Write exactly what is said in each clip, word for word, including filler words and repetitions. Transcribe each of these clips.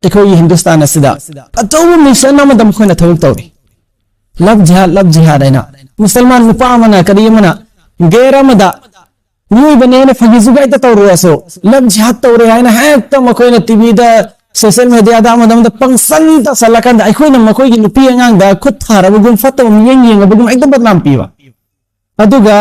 ꯑꯩꯈꯣꯏꯒꯤ ꯍꯤꯟꯗꯨꯁꯇꯥꯟ ꯑꯁꯤꯗ ꯑꯆꯧꯕ ꯃꯤꯁꯟ ꯑꯃꯗ ꯃꯈꯣꯏꯅ ꯊꯕꯛ ꯇꯧꯔꯤ꯫ ꯂꯚ ꯖꯤꯍꯥꯗ, ꯂꯚ ꯖꯤꯍꯥꯗ ꯍꯥꯏꯅ ꯃꯨꯁꯜꯃꯥꯟ ꯅꯨꯄꯥ ꯑꯃꯅ ꯀꯔꯤ ꯑꯃꯅ ꯒꯦꯔ ꯑꯃꯗ ꯃꯤꯑꯣꯏꯕꯅꯦꯅ ꯐꯥꯒꯤ ꯖꯨꯒꯥꯏꯇ ꯇꯧꯔꯨꯔꯁꯨ, ꯂꯚ ꯖꯤꯍꯥꯗ ꯇꯧꯔꯦ ꯍꯥꯏꯅ ꯍꯦꯛꯇ ꯃꯈꯣꯏꯅ ꯇꯤꯚꯤꯗ, ꯁꯣꯁꯤꯌꯦꯜ ꯃꯦꯗꯤꯌꯥꯗ ꯑꯃꯗ ꯑꯃꯗ ꯄꯪꯁꯟ ꯇꯧꯁꯜꯂꯀꯥꯟꯗ ꯑꯩꯈꯣꯏꯅ ꯃꯈꯣꯏꯒꯤ ꯅꯨꯄꯤ ꯑꯉꯥꯡꯗ ꯈꯨꯠ ꯊꯥꯔꯕꯒꯨꯝ ꯐꯠꯇꯕ ꯃꯤꯠꯌꯦꯡ ꯌꯦꯡꯉꯕꯒꯨꯝ ꯍꯦꯛꯇ ꯕꯗꯅꯥꯝ ꯄꯤꯕ꯫ ꯑꯗꯨꯒ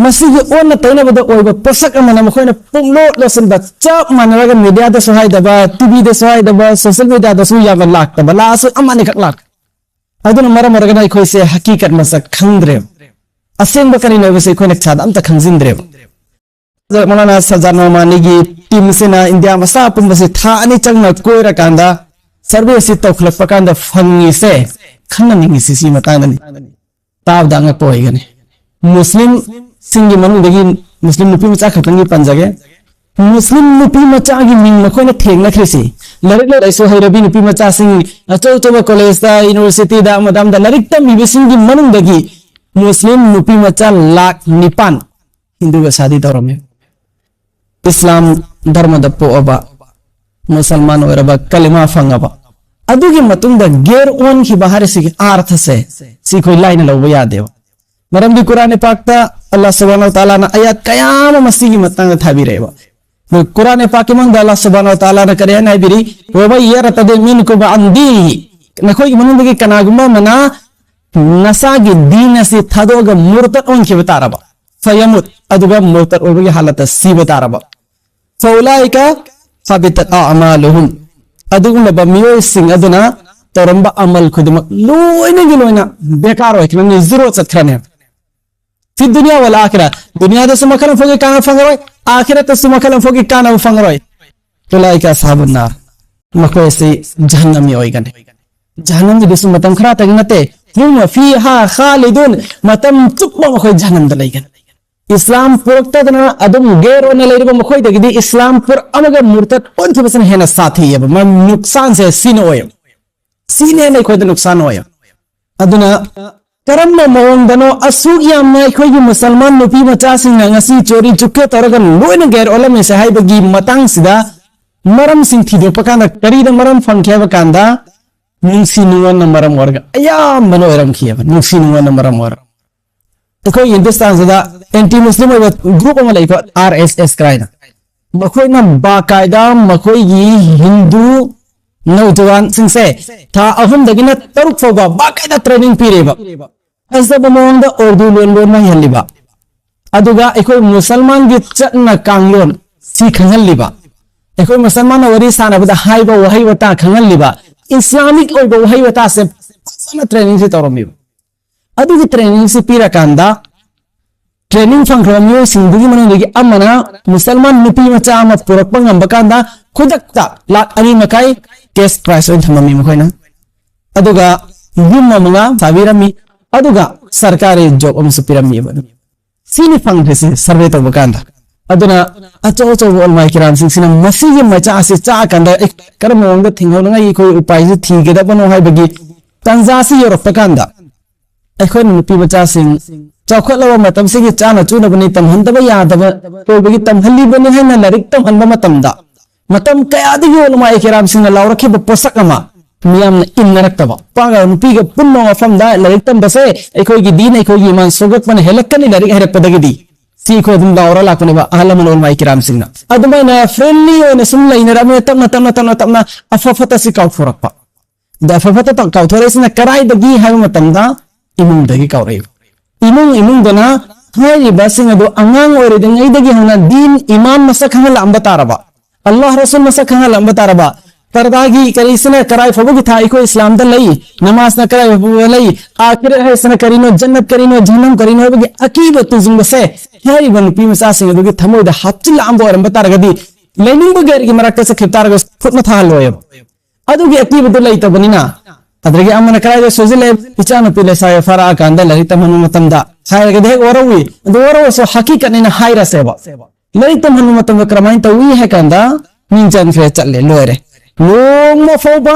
ꯃꯁꯤꯒꯤ ꯑꯣꯟꯅ ꯇꯩꯅꯕꯗ ꯑꯣꯏꯕ ꯄꯣꯠꯁꯛ ꯑꯃꯅ ꯃꯈꯣꯏꯅ ꯄꯨꯡꯂꯣꯠ ꯂꯣꯠꯁꯤꯟꯕ, ꯆꯞ ꯃꯥꯟꯅꯔꯒ ꯃꯦꯗꯤꯌꯥꯗꯁꯨ ꯍꯥꯏꯗꯕ, ꯇꯤꯚꯤꯗꯁꯨ ꯍꯥꯏꯗꯕ, ꯁꯣꯁꯤꯌꯦꯜ ꯃꯦꯗꯤꯌꯥꯗꯁꯨ ꯌꯥꯝꯅ ꯂꯥꯛꯇꯕ, ꯂꯥꯛꯑꯁꯨ ꯑꯃꯅꯤꯈꯛ ꯂꯥꯛ꯫ ꯑꯗꯨꯅ ꯃꯔꯝ ꯑꯣꯏꯔꯒꯅ ꯑꯩꯈꯣꯏꯁꯦ ꯍꯀꯤꯀꯠ ꯃꯁꯛ ꯈꯪꯗ꯭ꯔꯦꯕ꯫ ꯑꯁꯦꯡꯕ ꯀꯔꯤꯅꯣ ꯍꯥꯏꯕꯁꯦ ꯑꯩꯈꯣꯏꯅ ꯏꯁꯥꯗ ꯑꯝꯇ ꯈꯪꯖꯤꯟꯗ꯭ꯔꯦꯕ꯫ ꯃꯧꯂꯥꯅꯥ ꯁꯖꯥꯗ ꯅꯣꯃꯥꯅꯤꯒꯤ ꯇꯤꯝꯁꯤꯅ ꯏꯟꯗꯤꯌꯥ ꯃꯆꯥ ꯄꯨꯝꯕꯁꯤ ꯊꯥ ꯑꯅꯤ ꯆꯪꯅ ꯀꯣꯏꯔꯀꯥꯟꯗ ꯁꯔꯚꯦ ꯑꯁꯤ ꯇꯧꯈꯠꯂꯛꯄ ꯀꯥꯟꯗ ꯐꯪꯉꯤꯁꯦ, ꯈꯪꯍꯟꯅꯤꯡꯉꯤꯁꯤ ꯁꯤ ꯃꯇꯥꯡꯗꯅꯤ꯫ ꯇꯥꯕꯗ ꯑꯉꯛꯄ ꯑꯣꯏꯒꯅꯤ꯫ ꯃꯨꯁꯂꯤꯝꯁꯤꯡꯒꯤ ꯃꯅꯨꯡꯗꯒꯤ ꯃꯨꯁꯂꯤꯝ ꯅꯨꯄꯤ ꯃꯆꯥ ꯈꯛꯇꯪꯒꯤ ꯄꯟꯖꯒꯦ꯫ ꯃꯨꯁꯂꯤꯝ ꯅꯨꯄꯤ ꯃꯆꯥꯒꯤ ꯃꯤꯡ ꯃꯈꯣꯏꯅ ꯊꯦꯡꯅꯈ꯭ꯔꯤꯁꯤ ꯂꯥꯏꯔꯤꯛ ꯂꯥꯏꯁꯨ ꯍꯩꯔꯕꯤ ꯅꯨꯄꯤ ꯃꯆꯥꯁꯤꯡ, ꯑꯆꯧ ꯑꯆꯧꯕ ꯀꯣꯂꯦꯖꯇ, ꯌꯨꯅꯤꯚꯔꯁꯤꯇꯤꯗ, ꯑꯃꯗ ꯑꯃꯗ ꯂꯥꯏꯔꯤꯛ ꯇꯝꯃꯤꯕꯁꯤꯡꯒꯤ ꯃꯅꯨꯡꯗꯒꯤ ꯃꯨꯁꯂꯤꯝ ꯅꯨꯄꯤ ꯃꯆꯥ ꯂꯥꯈ ꯅꯤꯄꯥꯟ ꯍꯤꯟꯗꯨꯒ ꯁꯥꯗꯤ ꯇꯧꯔꯝꯃꯤ꯫ ꯏꯁꯂꯥꯝ ꯙꯔꯃꯗ ꯄꯣꯛꯑꯕ, ꯃꯨꯁꯜꯃꯥꯟ ꯑꯣꯏꯔꯕ, ꯀꯂꯤꯃꯥ ꯐꯪꯉꯕ, ꯑꯗꯨꯒꯤ ꯃꯇꯨꯡꯗ ꯒꯦꯔ ꯑꯣꯟꯈꯤꯕ ꯍꯥꯏꯔꯤꯁꯤꯒꯤ ꯑꯥꯔꯊꯁꯦ ꯁꯤ ꯑꯩꯈꯣꯏ ꯂꯥꯏꯅ ꯂꯧꯕ ꯌꯥꯗꯦꯕ꯫ ꯃꯔꯝꯗꯤ ꯀꯨꯔꯥꯟ ꯄꯥꯛꯇ ꯑꯜꯂꯥꯍ ꯁꯨꯕꯍꯥꯅꯍꯨ ꯋ ꯇꯥꯂꯥꯅ ꯑꯌꯥꯠ ꯀꯌꯥ ꯑꯃ ꯃꯁꯤꯒꯤ ꯃꯇꯥꯡꯗ ꯊꯥꯕꯤꯔꯛꯑꯦꯕ꯫ ꯀꯨꯔꯥꯟ ꯄꯥꯛꯀꯤ ꯃꯅꯨꯡꯗ ꯑꯜꯂꯥꯍ ꯁꯨꯕꯍꯥꯅꯍꯨ ꯋ ꯇꯥꯂꯥꯅ ꯀꯔꯤ ꯍꯥꯏꯅ ꯍꯥꯏꯕꯤꯔꯤ? "ꯋꯃꯟ ꯌꯔꯇꯗ ꯃꯤꯟꯀꯨꯝ ꯑꯟ ꯗꯤꯅꯤꯍꯤ", ꯅꯈꯣꯏꯒꯤ ꯃꯅꯨꯡꯗꯒꯤ ꯀꯅꯥꯒꯨꯝꯕ ꯑꯃꯅ ꯅꯁꯥꯒꯤ ꯗꯤꯟ ꯑꯁꯤ ꯊꯥꯗꯣꯛꯑꯒ ꯃꯨꯔꯇꯠ ꯑꯣꯟꯈꯤꯕ ꯇꯥꯔꯕ, "ꯐꯌꯃꯨꯠ", ꯑꯗꯨꯒ ꯃꯨꯔꯇꯠ ꯑꯣꯏꯕꯒꯤ ꯍꯥꯂꯠꯇ ꯁꯤꯕ ꯇꯥꯔꯕ, "ꯐꯎꯂꯥꯏꯀ ꯍꯥꯕꯤꯇꯠ ꯑꯃꯥꯂꯨꯍꯨꯝ", ꯑꯗꯨꯒꯨꯝꯂꯕ ꯃꯤꯑꯣꯏꯁꯤꯡ ꯑꯗꯨꯅ ꯇꯧꯔꯝꯕ ꯑꯃꯜ ꯈꯨꯗꯤꯡꯃꯛ ꯂꯣꯏꯅꯒꯤ ꯂꯣꯏꯅ ꯕꯦꯀꯥꯔ ꯑꯣꯏꯈ꯭ꯔꯅꯤ, ꯖꯤꯔꯣ ꯆꯠꯈ꯭ꯔꯅꯤ꯫ ꯐꯤ ꯗꯨꯅꯤꯌꯥ ꯋꯥꯜ ꯑꯥꯈꯤꯔꯥ, ꯗꯨꯅꯤꯌꯥꯗꯁꯨ ꯃꯈꯜ ꯑꯃ ꯐꯥꯎꯒꯤ ꯀꯥꯟꯅꯕ ꯐꯪꯉꯔꯣꯏ, ꯑꯥꯈꯤꯔꯥꯠꯇꯁꯨ ꯃꯈꯜ ꯑꯃ ꯐꯥꯎꯒꯤ ꯀꯥꯟꯅꯕ ꯐꯪꯉꯔꯣꯏ꯫ "ꯎꯂꯥꯏꯀ ꯑꯁꯍꯥꯕꯨꯟ ꯅꯥꯔ", ꯃꯈꯣꯏ ꯑꯁꯤ ꯖꯍꯟꯅꯃꯤ ꯑꯣꯏꯒꯅꯤ꯫ ꯖꯍꯟꯅꯝꯒꯤꯗꯨꯁꯨ ꯃꯇꯝ ꯈꯔꯇꯒꯤ ꯅꯠꯇꯦ, "ꯍꯨꯝ ꯐꯤꯍꯥ ꯈꯥꯂꯤꯗꯨꯟ", ꯃꯇꯝ ꯆꯨꯞꯄ ꯃꯈꯣꯏ ꯖꯍꯟꯅꯝꯗ ꯂꯩꯒꯅꯤ꯫ ꯏꯁꯂꯥꯝ ꯄꯨꯔꯛꯇꯗꯅ ꯑꯗꯨꯝ ꯒꯦꯔ ꯑꯣꯏꯅ ꯂꯩꯔꯤꯕ ꯃꯈꯣꯏꯗꯒꯤꯗꯤ ꯏꯁꯂꯥꯝ ꯄꯨꯔꯛꯑꯃꯒ ꯃꯨꯔꯇꯠ ꯑꯣꯟꯈꯤꯕꯁꯤꯅ ꯍꯦꯟꯅ ꯁꯥꯊꯤꯑꯕ꯫ ꯃꯔꯝ ꯅꯨꯛꯁꯥꯟꯁꯦ ꯁꯤꯅ ꯑꯣꯏꯌꯦꯕ, ꯁꯤꯅ ꯍꯦꯟꯅ ꯑꯩꯈꯣꯏꯗ ꯅꯨꯛꯁꯥꯟ ꯑꯣꯏꯌꯦꯕ꯫ ꯑꯗꯨꯅ ꯀꯔꯝꯕ ꯃꯑꯣꯡꯗꯅꯣ ꯑꯁꯨꯛ ꯌꯥꯝꯅ ꯑꯩꯈꯣꯏꯒꯤ ꯃꯨꯁꯜꯃꯥꯟ ꯅꯨꯄꯤ ꯃꯆꯥꯁꯤꯡꯅ ꯉꯁꯤ ꯆꯣꯔꯤ ꯆꯨꯛꯀꯦ ꯇꯧꯔꯒ ꯂꯣꯏꯅ ꯒꯦꯔ ꯑꯣꯜꯂꯝꯃꯤꯁꯦ ꯍꯥꯏꯕꯒꯤ ꯃꯇꯥꯡꯁꯤꯗ ꯃꯔꯝꯁꯤꯡ ꯊꯤꯗꯣꯛꯄ ꯀꯥꯟꯗ ꯀꯔꯤꯗ ꯃꯔꯝ ꯐꯪꯈꯤ ꯍꯥꯏꯕ ꯀꯥꯟꯗ ꯅꯨꯡꯁꯤ ꯅꯨꯡꯉꯣꯟꯅ ꯃꯔꯝ ꯑꯣꯏꯔꯒ ꯑꯌꯥꯝꯕꯅ ꯑꯣꯏꯔꯝꯈꯤꯑꯕ꯫ ꯅꯨꯡꯁꯤ ꯅꯨꯡꯉꯣꯟꯅ ꯃꯔꯝ ꯑꯣꯏꯔꯒ ꯑꯩꯈꯣꯏ ꯍꯤꯟꯗꯨꯁꯇꯥꯟꯁꯤꯗ ꯑꯦꯟꯇꯤ ꯃꯨꯁꯂꯤꯝ ꯑꯣꯏꯕ ꯒ꯭ꯔꯨꯞ ꯑꯃ ꯂꯩꯀꯣ, ꯑꯥꯔ ꯑꯦꯁ ꯑꯦꯁ ꯀꯥꯏꯅ꯫ ꯃꯈꯣꯏꯅ ꯕꯥꯀꯥꯏꯗ ꯃꯈꯣꯏꯒꯤ ꯍꯤꯟꯗꯨ ꯅꯧꯖꯋꯥꯟꯁꯤꯡꯁꯦ ꯊꯥ ꯑꯍꯨꯝꯗꯒꯤꯅ ꯇꯔꯨꯛ ꯐꯥꯎꯕ ꯕꯥꯀꯥꯏꯗ ꯇ꯭ꯔꯦꯅꯤꯡ ꯄꯤꯔꯦꯕ꯫ ꯐꯖꯕ ꯃꯑꯣꯡꯗ ꯎꯔꯗꯨ ꯂꯣꯟ ꯂꯣꯟꯅ ꯍꯩꯍꯜꯂꯤꯕ, ꯑꯗꯨꯒ ꯑꯩꯈꯣꯏ ꯃꯨꯁꯜꯃꯥꯟꯒꯤ ꯆꯠꯅ ꯀꯥꯡꯂꯣꯟ ꯁꯤ ꯈꯪꯍꯜꯂꯤꯕ, ꯑꯩꯈꯣꯏ ꯃꯨꯁꯜꯃꯥꯟꯅ ꯋꯥꯔꯤ ꯁꯥꯟꯅꯕꯗ ꯍꯥꯏꯕ ꯋꯥꯍꯩ ꯋꯥꯇꯥ ꯈꯪꯍꯜꯂꯤꯕ, ꯏꯁꯂꯥꯃꯤꯛ ꯑꯣꯏꯕ ꯋꯥꯍꯩ ꯋꯥꯇꯥꯁꯦ ꯐꯖꯅ ꯇ꯭ꯔꯦꯅꯤꯡꯁꯦ ꯇꯧꯔꯝꯃꯤꯕ꯫ ꯑꯗꯨꯒꯤ ꯇ꯭ꯔꯦꯅꯤꯡꯁꯦ ꯄꯤꯔꯀꯥꯟꯗ ꯇ꯭ꯔꯦꯅꯤꯡ ꯐꯪꯈ꯭ꯔꯕ ꯃꯤꯑꯣꯏꯁꯤꯡꯗꯨꯒꯤ ꯃꯅꯨꯡꯗꯒꯤ ꯑꯃꯅ ꯃꯨꯁꯜꯃꯥꯟ ꯅꯨꯄꯤ ꯃꯆꯥ ꯑꯃ ꯄꯨꯔꯛꯄ ꯉꯝꯕ ꯀꯥꯟꯗ ꯈꯨꯗꯛꯇ ꯂꯥꯛ ꯑꯅꯤ ꯃꯈꯥꯏ ꯀꯦꯁ ꯄ꯭ꯔꯥꯏꯖ ꯑꯣꯏꯅ ꯊꯝꯃꯝꯃꯤ ꯃꯈꯣꯏꯅ꯫ ꯑꯗꯨꯒ ꯌꯨꯝ ꯑꯃꯒ ꯁꯥꯕꯤꯔꯝꯃꯤ, ꯑꯗꯨꯒ ꯁꯔꯀꯥꯔꯤ ꯖꯣꯕ ꯑꯃꯁꯨ ꯄꯤꯔꯝꯃꯤꯕ꯫ ꯁꯤꯅꯤ ꯐꯪꯗ꯭ꯔꯤꯁꯤ ꯁꯔꯚꯦ ꯇꯧꯕ ꯀꯥꯟꯗ꯫ ꯑꯗꯨꯅ ꯑꯆꯧ ꯑꯆꯧꯕ ꯎꯂꯃꯥ ꯀꯤꯔꯥꯝꯁꯤꯡꯁꯤꯅ ꯃꯁꯤꯒꯤ ꯃꯩꯆꯥꯛ ꯑꯁꯤ ꯆꯥꯛꯑꯀꯥꯟꯗ ꯑꯦ, ꯀꯔꯝꯕ ꯃꯑꯣꯡꯗ ꯊꯤꯡꯍꯧꯅꯉꯥꯏꯒꯤ ꯑꯩꯈꯣꯏ ꯎꯄꯥꯏꯁꯤ ꯊꯤꯒꯗꯕꯅꯣ ꯍꯥꯏꯕꯒꯤ ꯇꯥꯟꯖꯥꯁꯤ ꯌꯧꯔꯛꯄ ꯀꯥꯟꯗ ꯑꯩꯈꯣꯏꯅ ꯅꯨꯄꯤ ꯃꯆꯥꯁꯤꯡ ꯆꯥꯎꯈꯠꯂꯕ ꯃꯇꯝꯁꯤꯒꯤ ꯆꯥꯅ ꯆꯨꯅꯕꯅꯤ, ꯇꯝꯍꯟꯗꯕ ꯌꯥꯗꯕ ꯑꯣꯏꯕꯒꯤ ꯇꯝꯍꯜꯂꯤꯕꯅꯤ ꯍꯥꯏꯅ ꯂꯥꯏꯔꯤꯛ ꯇꯝꯍꯟꯕ ꯃꯇꯝꯗ ꯃꯇꯝ ꯀꯌꯥꯗꯒꯤ ꯎꯂꯃꯥ ꯀꯤꯔꯥꯝꯁꯤꯡꯅ ꯂꯥꯎꯔꯛꯈꯤꯕ ꯄꯣꯠꯁꯛ ꯑꯃ ꯃꯤꯌꯥꯝꯅ ꯏꯟꯅꯔꯛꯇꯕ꯫ ꯅꯨꯄꯥꯒ ꯅꯨꯄꯤꯒ ꯄꯨꯟꯕ ꯃꯐꯝꯗ ꯂꯥꯏꯔꯤꯛ ꯇꯝꯕꯁꯦ ꯑꯩꯈꯣꯏꯒꯤ ꯗꯤꯟ, ꯑꯩꯈꯣꯏꯒꯤ ꯏꯃꯥꯟ ꯁꯣꯛꯂꯛꯄꯅ ꯍꯦꯜꯂꯛꯀꯅꯤ ꯂꯥꯏꯔꯤꯛ ꯍꯩꯔꯛꯄꯗꯒꯤꯗꯤ꯫ ꯁꯤ ꯑꯩꯈꯣꯏ ꯑꯗꯨꯝ ꯂꯥꯎꯔ ꯂꯥꯛꯄꯅꯦꯕ ꯑꯍꯜ ꯂꯃꯟ ꯎꯂꯃꯥ ꯀꯤꯔꯥꯝꯁꯤꯡꯅ꯫ ꯑꯗꯨꯃꯥꯏꯅ ꯐ꯭ꯔꯦꯟꯂꯤ ꯑꯣꯏꯅ ꯁꯨꯝ ꯂꯩꯅꯔꯕꯅꯤꯅ ꯇꯞꯅ ꯇꯞꯅ ꯇꯞꯅ ꯇꯞꯅ ꯑꯐ ꯐꯠꯇ ꯁꯤ ꯀꯥꯎꯊꯣꯔꯛꯄ꯫ ꯑꯗ ꯑꯐ ꯐꯠꯇ ꯇ-, ꯀꯥꯎꯊꯣꯔꯛꯏꯁꯤꯅ ꯀꯗꯥꯏꯗꯒꯤ ꯍꯥꯏꯕ ꯃꯇꯝꯗ ꯏꯃꯨꯡꯗꯒꯤ ꯀꯥꯎꯔꯛꯏꯕ꯫ ꯏꯃꯨꯡ ꯏꯃꯨꯡꯗꯅ ꯍꯥꯏꯔꯤꯕꯁꯤꯡ ꯑꯗꯨ ꯑꯉꯥꯡ ꯑꯣꯏꯔꯤꯉꯩꯗꯒꯤ ꯍꯧꯅ ꯗꯤꯟ ꯏꯃꯥꯟ ꯃꯁꯛ ꯈꯪꯍꯜꯂꯛꯑꯝꯕ ꯇꯥꯔꯕ, ꯑꯜꯂꯥꯍ ꯔꯁꯨꯜ ꯃꯁꯛ ꯈꯪꯍꯜꯂꯝꯕ ꯇꯥꯔꯕ, ꯄꯔꯗꯥꯒꯤ ꯀꯔꯤꯁꯤꯅ ꯀꯔꯥꯏ ꯐꯥꯎꯕꯒꯤ ꯊꯥꯛ ꯑꯩꯈꯣꯏ ꯏꯁꯂꯥꯝꯗ ꯂꯩ, ꯅꯃꯥꯖꯅ ꯀꯔꯥꯏ ꯐꯥꯎꯕ ꯂꯩ, ꯑꯥꯈꯤꯔꯠ ꯍꯥꯏꯁꯤꯅ ꯀꯔꯤꯅꯣ, ꯖꯟꯅꯠ ꯀꯔꯤꯅꯣ, ꯖꯍꯟꯅꯝ ꯀꯔꯤꯅꯣ ꯍꯥꯏꯕꯒꯤ ꯑꯀꯤꯕ ꯇꯨꯖꯨꯡꯕꯁꯦ ꯍꯥꯏꯔꯤꯕ ꯅꯨꯄꯤ ꯃꯆꯥꯁꯤꯡ ꯑꯗꯨꯒꯤ ꯊꯃꯣꯏꯗ ꯍꯥꯞꯆꯤꯜꯂꯛꯑꯝꯕ ꯑꯣꯏꯔꯝꯕ ꯇꯥꯔꯒꯗꯤ ꯂꯩꯅꯤꯡꯕ ꯒꯩꯔꯒꯤ ꯃꯔꯛꯇ ꯆꯠꯈꯤꯕ ꯇꯥꯔꯒꯁꯨ ꯈꯨꯠꯅ ꯊꯥꯍꯜꯂꯣꯏꯕ꯫ ꯑꯗꯨꯒꯤ ꯑꯀꯤꯕꯗꯨ ꯂꯩꯇꯕꯅꯤꯅ꯫ ꯑꯗꯒꯤ ꯑꯃꯅ ꯀꯗꯥꯏꯗ ꯁꯣꯏꯖꯤꯜꯂꯛꯑꯦ, ꯏꯆꯥꯅꯨꯄꯤ ꯂꯩꯁꯥꯕꯤ ꯐꯥꯔꯛꯑꯀꯥꯟꯗ ꯂꯥꯏꯔꯤꯛ ꯇꯝꯍꯟꯕ ꯃꯇꯝꯗ ꯍꯥꯏꯔꯒꯗꯤ ꯍꯦꯛ ꯋꯥꯔꯧꯏ꯫ ꯑꯗꯨ ꯋꯥꯔꯧꯔꯁꯨ ꯍꯀꯤꯀꯠꯅꯤꯅ ꯍꯥꯏꯔꯁꯦꯕ꯫ ꯂꯥꯏꯔꯤꯛ ꯇꯝꯍꯟꯕ ꯃꯇꯝꯗ ꯀꯔꯝꯍꯥꯏꯅ ꯇꯧꯏ ꯍꯥꯏ ꯀꯥꯟꯗ ꯃꯤꯡ ꯆꯟꯈ꯭ꯔꯦ, ꯆꯠꯂꯦ, ꯂꯣꯏꯔꯦ꯫ ꯅꯣꯡꯃ ꯐꯥꯎꯕ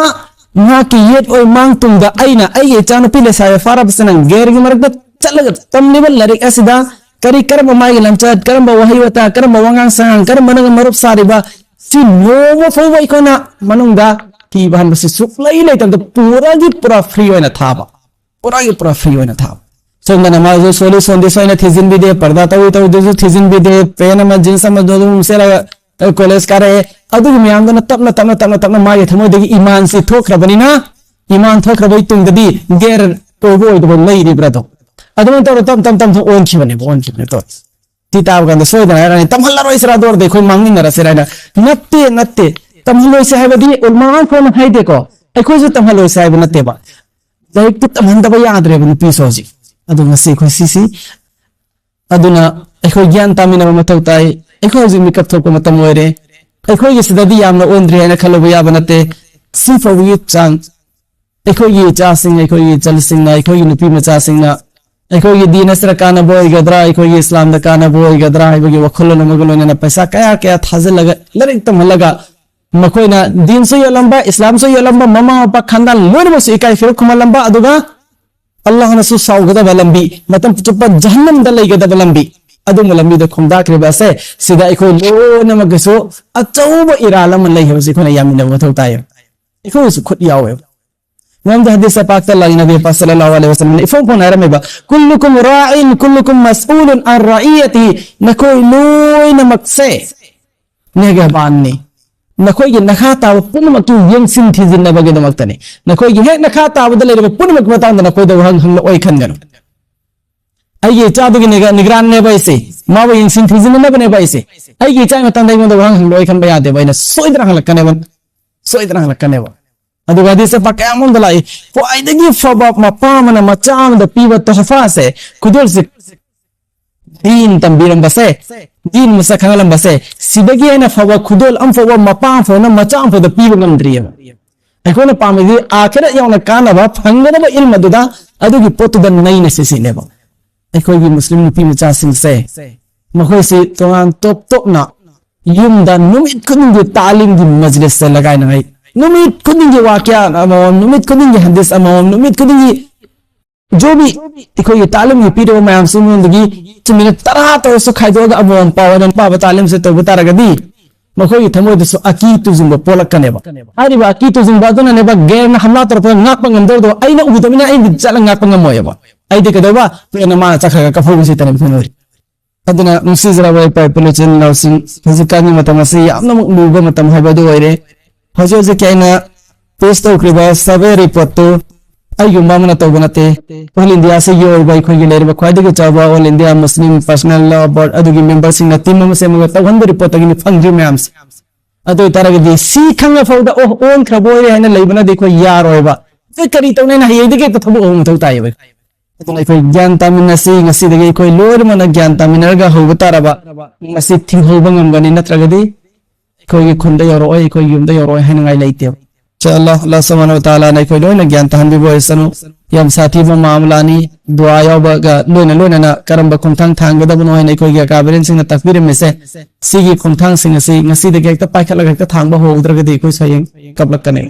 ꯃꯍꯥꯛꯀꯤ ꯌꯦꯠ ꯑꯣꯏ ꯃꯥꯡ ꯇꯨꯡꯗ ꯑꯩꯅ ꯑꯩꯒꯤ ꯏꯆꯥꯅꯨꯄꯤ ꯂꯩꯁꯥꯕꯤ ꯐꯥꯔꯕꯁꯤꯅ ꯒꯦꯔꯒꯤ ꯃꯔꯛꯇ ꯆꯠꯂꯒ ꯇꯝꯂꯤꯕ ꯂꯥꯏꯔꯤꯛ ꯑꯁꯤꯗ ꯀꯔꯤ, ꯀꯔꯝꯕ ꯃꯥꯒꯤ ꯂꯝꯆꯠ, ꯀꯔꯝꯕ ꯋꯥꯍꯩ ꯋꯥꯇꯥ, ꯀꯔꯝꯕ ꯋꯥꯉꯥꯡ ꯁꯉꯥꯡ, ꯀꯔꯝꯕꯅ ꯃꯔꯨꯞ ꯁꯥꯔꯤꯕ, ꯁꯤ ꯅꯣꯡꯃ ꯐꯥꯎꯕ ꯑꯩꯈꯣꯏꯅ ꯃꯅꯨꯡꯗ ꯀꯤꯕ ꯍꯟꯕꯁꯤ ꯁꯨꯛꯂꯩ ꯂꯩꯇꯕꯗ ꯄꯨꯔꯥꯒꯤ ꯄꯨꯔꯥ ꯐ꯭ꯔꯤ ꯑꯣꯏꯅ ꯊꯥꯕ, ꯄꯨꯔꯥꯒꯤ ꯄꯨꯔꯥ ꯐ꯭ꯔꯤ ꯑꯣꯏꯅ ꯊꯥꯕ꯫ ꯁꯣꯝꯗ ꯅꯃꯥꯖꯁꯨ ꯁꯣꯜꯂꯤ, ꯁꯣꯟꯗꯦꯁꯨ ꯑꯩꯅ ꯊꯤꯖꯤꯟꯕꯤꯗꯦ, ꯄꯔꯗꯥ ꯇꯧꯏ ꯇꯧꯗꯦꯁꯨ ꯊꯤꯖꯤꯟꯕꯤꯗꯦ, ꯄꯦꯟ ꯑꯃ ꯖꯤꯟꯁ ꯑꯃ ꯑꯗꯨꯝ ꯁꯦꯠꯂꯒ ꯀꯣꯂꯦꯖ ꯀꯥꯔꯛꯑꯦ꯫ ꯑꯗꯨꯒꯤ ꯃꯌꯥꯝꯗꯨꯅ ꯇꯞꯅ ꯇꯞꯅ ꯇꯞꯅ ꯇꯞꯅ ꯃꯥꯒꯤ ꯊꯃꯣꯏꯗꯒꯤ ꯏꯃꯥꯟꯁꯤ ꯊꯣꯛꯈ꯭ꯔꯕꯅꯤꯅ, ꯏꯃꯥꯟ ꯊꯣꯛꯈ꯭ꯔꯕꯒꯤ ꯇꯨꯡꯗꯗꯤ ꯒꯦꯔ ꯀꯣꯏꯕ ꯑꯣꯏꯗꯕ ꯂꯩꯔꯤꯕ꯭ꯔꯥ ꯑꯗꯣ? ꯑꯗꯨꯃꯥꯏꯅ ꯇꯧꯔ ꯇꯞ ꯇꯞ ꯇꯞ ꯇꯞ ꯑꯣꯟꯈꯤꯕꯅꯦꯕ, ꯑꯣꯟꯈꯤꯕꯅꯦ ꯇꯧꯔꯤꯁꯦ꯫ ꯁꯤ ꯇꯥꯕ ꯀꯥꯟꯗ ꯁꯣꯏꯗꯅ ꯍꯥꯏꯔꯛꯑꯅꯤ, "ꯇꯝꯍꯜꯂꯔꯣꯏꯁꯤꯔꯥ, ꯑꯗꯨ ꯑꯣꯏꯔꯗꯤ ꯑꯩꯈꯣꯏ ꯃꯥꯡꯃꯤꯟꯅꯔꯁꯤꯔꯥ?" ꯍꯥꯏꯅ꯫ ꯅꯠꯇꯦ, ꯅꯠꯇꯦ꯫ ꯇꯝꯍꯜꯂꯣꯏꯁꯦ ꯍꯥꯏꯕꯗꯤ ꯎꯂꯃꯥ ꯑꯩꯈꯣꯏꯅ ꯍꯥꯏꯗꯦꯀꯣ, ꯑꯩꯈꯣꯏꯁꯨ ꯇꯝꯍꯜꯂꯣꯏꯁꯦ ꯍꯥꯏꯕ ꯅꯠꯇꯦꯕ꯫ ꯂꯥꯏꯔꯤꯛꯇꯨ ꯇꯝꯍꯟꯗꯕ ꯌꯥꯗ꯭ꯔꯦꯕ ꯅꯨꯄꯤꯁꯨ ꯍꯧꯖꯤꯛ꯫ ꯑꯗꯣ ꯉꯁꯤ ꯑꯩꯈꯣꯏ ꯁꯤꯁꯤ, ꯑꯗꯨꯅ ꯑꯩꯈꯣꯏ ꯒ꯭ꯌꯥꯟ ꯇꯥꯃꯤꯟꯅꯕ ꯃꯊꯧ ꯇꯥꯏ꯫ ꯑꯩꯈꯣꯏ ꯍꯧꯖꯤꯛ ꯃꯤꯀꯞ ꯊꯣꯛꯄ ꯃꯇꯝ ꯑꯣꯏꯔꯦ꯫ ꯑꯩꯈꯣꯏꯒꯤ ꯁꯤꯗꯗꯤ ꯌꯥꯝꯅ ꯑꯣꯟꯗ꯭ꯔꯤ ꯍꯥꯏꯅ ꯈꯜꯂꯨꯕ ꯌꯥꯕ ꯅꯠꯇꯦ꯫ ꯁꯤ ꯐꯥꯎꯕꯒꯤ ꯆꯥꯡ ꯑꯩꯈꯣꯏꯒꯤ ꯏꯆꯥꯁꯤꯡ, ꯑꯩꯈꯣꯏꯒꯤ ꯏꯆꯜꯁꯤꯡꯅ, ꯑꯩꯈꯣꯏꯒꯤ ꯅꯨꯄꯤ ꯃꯆꯥꯁꯤꯡꯅ ꯑꯩꯈꯣꯏꯒꯤ ꯗꯤꯟ ꯑꯁꯤꯗ ꯀꯥꯟꯅꯕ ꯑꯣꯏꯒꯗ꯭ꯔꯥ, ꯑꯩꯈꯣꯏꯒꯤ ꯏꯁꯂꯥꯝꯗ ꯀꯥꯟꯅꯕ ꯑꯣꯏꯒꯗ꯭ꯔꯥ ꯍꯥꯏꯕꯒꯤ ꯋꯥꯈꯜꯂꯣꯟ ꯑꯃꯒ ꯂꯣꯏꯅꯅ ꯄꯩꯁꯥ ꯀꯌꯥ ꯀꯌꯥ ꯊꯥꯖꯤꯜꯂꯒ ꯂꯥꯏꯔꯤꯛ ꯇꯝꯍꯜꯂꯒ ꯃꯈꯣꯏꯅ ꯗꯤꯟꯁꯨ ꯌꯣꯜꯂꯝꯕ, ꯏꯁꯂꯥꯝꯁꯨ ꯌꯣꯜꯂꯝꯕ, ꯃꯃꯥ ꯃꯄꯥ ꯈꯟꯗꯥꯟ ꯂꯣꯏꯅꯃꯛꯁꯨ ꯏꯀꯥꯏ ꯐꯤꯔꯨꯛ ꯈꯨꯝꯍꯜꯂꯝꯕ, ꯑꯗꯨꯒ ꯑꯜꯂꯥꯍꯅꯁꯨ ꯁꯥꯎꯒꯗꯕ ꯂꯝꯕꯤ, ꯃꯇꯝ ꯆꯨꯞꯄ ꯖꯍꯟꯅꯝꯗ ꯂꯩꯒꯗꯕ ꯂꯝꯕꯤ, ꯑꯗꯨꯝꯕ ꯂꯝꯕꯤꯗ ꯈꯣꯡꯗꯥꯈ꯭ꯔꯤꯕ ꯑꯁꯦ, ꯁꯤꯗ ꯑꯩꯈꯣꯏ ꯂꯣꯏꯅꯃꯛꯀꯤꯁꯨ ꯑꯆꯧꯕ ꯏꯔꯥꯜ ꯑꯃ ꯂꯩ ꯍꯥꯏꯕꯁꯤ ꯑꯩꯈꯣꯏꯅ ꯌꯥꯃꯤꯟꯅꯕ ꯃꯊꯧ ꯇꯥꯏ꯫ ꯑꯩꯈꯣꯏꯒꯤꯁꯨ ꯈꯨꯠ ꯌꯥꯎꯋꯦꯕ꯫ ꯃꯔꯝꯗꯤ ꯍꯗꯤꯁ ꯄꯥꯛꯇ ꯂꯥꯛꯏ, ꯅꯕꯤ ꯄꯥꯛ ꯁꯜꯂꯜꯂꯥꯍꯨ ꯑꯂꯩꯍꯤ ꯋꯥꯁꯜꯂꯝꯅ ꯏꯐꯣꯡ ꯐꯣꯡꯅ ꯍꯥꯏꯔꯝꯃꯦꯕ, "ꯀꯨꯜꯂꯨꯀꯨꯝ ꯔꯥꯏꯟ ꯀꯨꯜꯂꯨꯀꯨꯝ ꯃꯁꯎꯂꯨꯟ ꯑꯟ ꯔꯥꯏꯌꯥꯇꯤ", ꯅꯈꯣꯏ ꯂꯣꯏꯅꯃꯛꯁꯦ ꯅꯦꯒꯕꯥꯟꯅꯤ꯫ ꯅꯈꯣꯏꯒꯤ ꯅꯈꯥ ꯇꯥꯕ ꯄꯨꯝꯅꯃꯛꯇꯨ ꯌꯦꯡꯁꯤꯟ ꯊꯤꯖꯤꯟꯅꯕꯒꯤꯗꯃꯛꯇꯅꯤ꯫ ꯅꯈꯣꯏꯒꯤ ꯍꯦꯛ ꯅꯈꯥ ꯇꯥꯕꯗ ꯂꯩꯔꯤꯕ ꯄꯨꯝꯅꯃꯛꯀꯤ ꯃꯇꯥꯡꯗ ꯅꯈꯣꯏꯗ ꯋꯥꯍꯪ ꯍꯪꯂꯛꯑꯣꯏ ꯈꯟꯒꯅꯨ꯫ ꯑꯩꯒꯤ ꯏꯆꯥꯗꯨꯒꯤ ꯅꯤꯒ-, ꯅꯤꯒ꯭ꯔꯥꯟꯅꯦꯕ ꯑꯩꯁꯦ꯫ ꯃꯥꯕꯨ ꯌꯦꯡꯁꯤꯟ ꯊꯤꯖꯤꯟꯅꯅꯕꯅꯦꯕ ꯑꯩꯁꯦ꯫ ꯑꯩꯒꯤ ꯏꯆꯥꯒꯤ ꯃꯇꯥꯡꯗ ꯑꯩꯉꯣꯟꯗ ꯋꯥꯍꯪ ꯍꯪꯂꯛꯑꯣꯏ ꯈꯟꯕ ꯌꯥꯗꯦꯕ꯫ ꯑꯩꯅ ꯁꯣꯏꯗꯅ ꯍꯪꯂꯛꯀꯅꯦꯕ꯫ ꯁꯣꯏꯗꯅ ꯍꯪꯂꯛꯀꯅꯦꯕ꯫ ꯑꯗꯨꯒ ꯍꯗꯤꯁ ꯄꯥꯛ ꯀꯌꯥ ꯑꯃꯔꯣꯝꯗ ꯂꯥꯛꯏ꯫ ꯈ꯭ꯋꯥꯏꯗꯒꯤ ꯐꯕ ꯃꯄꯥ ꯑꯃꯅ ꯃꯆꯥ ꯑꯃꯗ ꯄꯤꯕ ꯇꯣꯍꯐꯥꯁꯦ, ꯈꯨꯗꯣꯜꯁꯦ, ꯗꯤꯟ ꯇꯝꯕꯤꯔꯝꯕꯁꯦ, ꯗꯤꯟ ꯃꯁꯛ ꯈꯪꯍꯜꯂꯝꯕꯁꯦ, ꯁꯤꯗꯒꯤ ꯍꯦꯟꯅ ꯐꯕ ꯈꯨꯗꯣꯜ ꯑꯃ ꯐꯥꯎꯕ ꯃꯄꯥ ꯑꯃ ꯐꯥꯎꯅ ꯃꯆꯥ ꯑꯃ ꯐꯥꯎꯗ ꯄꯤꯕ ꯉꯝꯗ꯭ꯔꯤꯑꯕ꯫ ꯑꯩꯈꯣꯏꯅ ꯄꯥꯝꯃꯤꯗꯤ ꯑꯥꯈꯤꯔꯠ ꯌꯧꯅ ꯀꯥꯟꯅꯕ ꯐꯪꯒꯗꯕ ꯏꯜꯝ ꯑꯗꯨꯗ, ꯑꯗꯨꯒꯤ ꯄꯣꯠꯇꯨꯗ ꯅꯩꯅꯁꯤ ꯁꯤꯅꯦꯕ꯫ ꯑꯩꯈꯣꯏꯒꯤ ꯃꯨꯁꯂꯤꯝ ꯅꯨꯄꯤ ꯃꯆꯥꯁꯤꯡꯁꯦ, ꯃꯈꯣꯏꯁꯤ ꯇꯣꯉꯥꯟ ꯇꯣꯞ ꯇꯣꯞꯅ ꯌꯨꯝꯗ ꯅꯨꯃꯤꯠ ꯈꯨꯗꯤꯡꯒꯤ ꯇꯥꯂꯤꯝꯒꯤ ꯃꯖꯂꯤꯁꯇ ꯂꯒꯥꯏꯅꯉꯥꯏ, ꯅꯨꯃꯤꯠ ꯈꯨꯗꯤꯡꯒꯤ ꯋꯥꯀꯤꯌꯥ ꯑꯃꯃꯝ, ꯅꯨꯃꯤꯠ ꯈꯨꯗꯤꯡꯒꯤ ꯍꯗꯤꯁ ꯑꯃꯃꯝ, ꯅꯨꯃꯤꯠ ꯈꯨꯗꯤꯡꯒꯤ ꯖꯣꯕꯤ, ꯑꯩꯈꯣꯏꯒꯤ ꯇꯥꯂꯤꯝꯒꯤ ꯄꯤꯔꯤꯕ ꯃꯌꯥꯝꯁꯤ ꯃꯅꯨꯡꯗꯒꯤ ꯆꯨꯝꯃꯤꯅ ꯇꯔꯥ ꯇꯧꯔꯁꯨ ꯈꯥꯏꯗꯣꯛꯑꯒ ꯑꯃꯃꯝ ꯄꯥꯎ ꯍꯥꯏꯅ ꯄꯥꯕ ꯇꯥꯂꯤꯝꯁꯦ ꯇꯧꯕ ꯇꯥꯔꯒꯗꯤ, ꯃꯈꯣꯏꯒꯤ ꯊꯃꯣꯏꯗꯁꯨ ꯑꯀꯤ ꯇꯨꯖꯨꯡꯕ ꯄꯣꯛꯂꯛꯀꯅꯦꯕ꯫ ꯍꯥꯏꯔꯤꯕ ꯑꯀꯤ ꯇꯨꯖꯨꯡꯕ ꯑꯗꯨꯅꯅꯦꯕ ꯒꯦꯔꯅ ꯍꯝꯂꯥ ꯇꯧꯔꯛꯄꯗ ꯉꯥꯛꯄ ꯉꯝꯗꯧꯗꯣ, ꯑꯩꯅ ꯎꯗꯕꯅꯤꯅ ꯑꯩꯗꯤ ꯆꯠꯂ ꯉꯥꯛꯄ ꯉꯝꯃꯣꯏꯕ꯫ ꯑꯩꯗꯤ ꯀꯩꯗꯧꯕ? ꯄꯦꯟꯅ ꯃꯥꯅ ꯆꯠꯈ꯭ꯔꯒ ꯀꯐꯧꯕꯁꯤꯗꯅꯦꯕ ꯑꯩꯈꯣꯏꯅ ꯑꯣꯏꯔꯤ꯫ ꯑꯗꯨꯅ ꯅꯨꯡꯁꯤꯖꯔꯕ ꯏꯄꯥ ꯏꯄꯨ ꯏꯆꯤꯟ ꯏꯅꯥꯎꯁꯤꯡ, ꯍꯧꯖꯤꯛꯀꯥꯟꯒꯤ ꯃꯇꯝ ꯑꯁꯤ ꯌꯥꯝꯅꯃꯛ ꯂꯨꯕ ꯃꯇꯝ ꯍꯥꯏꯕ ꯑꯗꯨ ꯑꯣꯏꯔꯦ꯫ ꯍꯧꯖꯤꯛ ꯍꯧꯖꯤꯛꯀꯤ ꯑꯩꯅ ꯄꯦꯁ ꯇꯧꯈ꯭ꯔꯤꯕ ꯁꯔꯚꯦ ꯔꯤꯄꯣꯔꯠꯇꯨ ꯑꯩꯒꯨꯝꯕ ꯑꯃꯅ ꯇꯧꯕ ꯅꯠꯇꯦ꯫ ꯑꯣꯜ ꯏꯟꯗꯤꯌꯥꯁꯤꯒꯤ ꯑꯣꯏꯕ ꯑꯩꯈꯣꯏꯒꯤ ꯂꯩꯔꯤꯕ ꯈ꯭ꯋꯥꯏꯗꯒꯤ ꯆꯥꯎꯕ ꯑꯣꯜ ꯏꯟꯗꯤꯌꯥ ꯃꯨꯁꯂꯤꯝ ꯄꯔꯁꯅꯦꯜ ꯂꯣ ꯕꯣꯔꯗ ꯑꯗꯨꯒꯤ ꯃꯦꯝꯕꯔꯁꯤꯡꯅ ꯇꯤꯝ ꯑꯃ ꯁꯦꯝꯃꯒ ꯇꯧꯍꯟꯕ ꯔꯤꯄꯣꯔꯠꯇꯒꯤꯅꯤ ꯐꯪꯗ꯭ꯔꯤ ꯃꯌꯥꯝꯁꯦ꯫ ꯑꯗꯨ ꯑꯣꯏꯇꯥꯔꯒꯗꯤ ꯁꯤ ꯈꯪꯉ ꯐꯥꯎꯗ ꯑꯣ ꯑꯣꯟꯈ꯭ꯔꯕ ꯑꯣꯏꯔꯦ ꯍꯥꯏꯅ ꯂꯩꯕꯅꯗꯤ ꯑꯩꯈꯣꯏ ꯌꯥꯔꯣꯏꯕ꯫ ꯑꯩꯈꯣꯏ ꯀꯔꯤ ꯇꯧꯅꯤ ꯍꯥꯏꯅ ꯍꯌꯦꯡꯗꯒꯤ ꯍꯦꯛꯇ ꯊꯕꯛ ꯍꯧꯕ ꯃꯊꯧ ꯇꯥꯏꯌꯦꯕ꯫ ꯑꯗꯨꯅ ꯑꯩꯈꯣꯏ ꯒ꯭ꯌꯥꯟ ꯇꯥꯃꯤꯟꯅꯁꯤ꯫ ꯉꯁꯤꯗꯒꯤ ꯑꯩꯈꯣꯏ ꯂꯣꯏꯅꯃꯛꯅ ꯒ꯭ꯌꯥꯟ ꯇꯥꯃꯤꯟꯅꯔꯒ ꯍꯧꯕ ꯇꯥꯔꯕ꯫ ꯃꯁꯤ ꯊꯤꯡꯍꯧꯕ ꯉꯝꯒꯅꯤ, ꯅꯠꯇ꯭ꯔꯒꯗꯤ ꯑꯩꯈꯣꯏꯒꯤ ꯈꯨꯟꯗ ꯌꯧꯔꯛꯑꯣꯏ, ꯑꯩꯈꯣꯏ ꯌꯨꯝꯗ ꯌꯧꯔꯛꯑꯣꯏ ꯍꯥꯏꯅꯉꯥꯏ ꯂꯩꯇꯦꯕ꯫ ꯏꯟꯁꯥ ꯑꯜꯂꯥꯍ, ꯑꯜꯂꯥꯍ ꯁꯨꯕꯍꯥꯅꯍꯨ ꯋ ꯇꯥꯂꯥꯅ ꯑꯩꯈꯣꯏ ꯂꯣꯏꯅ ꯒ꯭ꯌꯥꯟ ꯇꯥꯍꯟꯕꯤꯕ ꯑꯣꯏꯁꯅꯨ꯫ ꯌꯥꯝ ꯁꯥꯊꯤꯕ ꯃꯥꯃꯂꯥꯅꯤ꯫ ꯗꯨꯋꯥ ꯌꯥꯎꯕꯒ ꯂꯣꯏꯅ ꯂꯣꯏꯅꯅ ꯀꯔꯝꯕ ꯈꯣꯡꯊꯥꯡ ꯊꯥꯡꯒꯗꯕꯅꯣ ꯍꯥꯏꯅ ꯑꯩꯈꯣꯏꯒꯤ ꯑꯀꯥꯕꯤꯔꯤꯟꯁꯤꯡꯅ ꯇꯥꯛꯄꯤꯔꯝꯃꯤꯁꯦ, ꯁꯤꯒꯤ ꯈꯣꯡꯊꯥꯡꯁꯤꯡ ꯑꯁꯤ ꯉꯁꯤꯗꯒꯤ ꯍꯦꯛꯇ ꯄꯥꯏꯈꯠꯂꯒ ꯍꯦꯛꯇ ꯊꯥꯡꯕ ꯍꯧꯍꯧꯗ꯭ꯔꯒꯗꯤ ꯑꯩꯈꯣꯏꯁꯨ ꯍꯌꯦꯡ ꯀꯞꯂꯛꯀꯅꯤ꯫